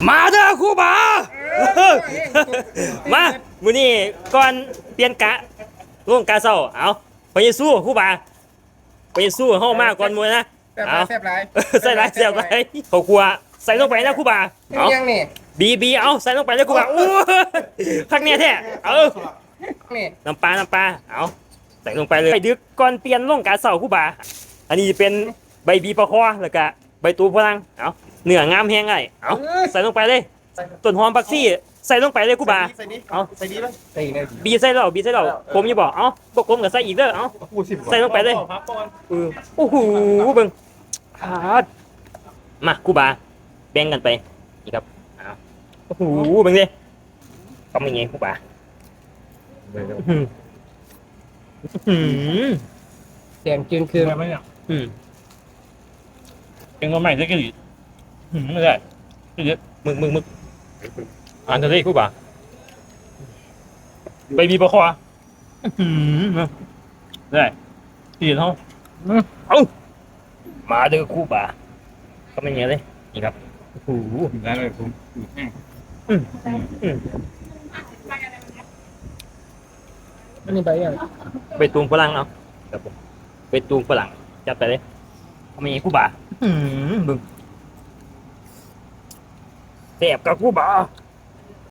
ມາເດີຄູບາ ມາ ມື້ນີ້ກ່ອນປ່ຽນກະ ລົງກະເຊົ້າ ເອົາ ພະເຢຊູ ຄູບາ ພະເຢຊູ ເຮົາມາກ່ອນໝູ່ນະ ແຊບຫຼາຍ ເອົາ ແຊບຫຼາຍ ແຊບຫຼາຍ ເຂົ້າຂົ້ວໃສ່ລົງໄປນະຄູບາ ເອົາ ຫຍັງນີ້ ບີ ບີ ເອົາ ໃສ່ລົງໄປເລີຍຄູບາ ໂອ້ ຄັກແນ່ແທ້ ເອົາ ນີ້ ນ້ຳປາ ນ້ຳປາ ເອົາ ໃສ່ລົງໄປເລີຍ ໄປດຶກກ່ອນປ່ຽນລົງກະເຊົ້າຄູບາ ອັນນີ້ເປັນໃບບີປະຄໍ ແລ້ວກະໃບຕູຝຣັ່ງ ເອົາ ເນື້ອງາມແຮງອ້າຍ ເອົາ ໃສ່ລົງໄປເລີຍ ຕົ້ນຫອມ ຜັກຊີ ໃສ່ລົງໄປເລີຍຄູບາ ໃສ່ດີ ເອົາ ໃສ່ດີ ໃສ່ດີ ບີໃສ່ແລ້ວ ບີໃສ່ແລ້ວ ເອີ ຂົມຢູ່ບໍ່ ເອົາ ບໍ່ຂົມກະໃສ່ອີກເດີ ເອົາ ໃສ່ລົງໄປເລີຍ ເອີ ໂອ້ໂຫ ເບິ່ງ ປາດ ມາຄູບາ ແບ່ງກັນໄປ ນີ້ຄັບ ເອົາ ໂອ້ໂຫ ເບິ່ງເດ້ ຄຳນີ້ໄງຄູບາ ອືມ ອືມ ແດງຈຶ່ງຄື ອືມ ແກງໜໍ່ໄມ້ເດ້ ກິນອີກ ອືມ ບໍ່ໄດ້ ກິນອີກ ມຶກໆໆ ອາຫານທະເລຄູບາ ໃບບີປະຄໍ ອືມ ໄດ້ ກິນເຮົາ ອືມ ເອົາ ມາເດີຄູບາ ຄຳໃຫຍ່ໆເລີຍ ນີ້ຄັບ ໂອ້ໂຫ ໄດ້ເລີຍ ອືມ ອືມ ອືມ ອັນນີ້ໃບຫຍັງ? ໃບຕູງຝຣັ່ງເນາະ ຄັບຜົມ ໃບຕູງຝຣັ່ງ ຈັດໄປເລີຍ ຄຳໃຫຍ່ຄູບາ ອືມ ເບິ່ງ ແຊບຄັກຄູບາ.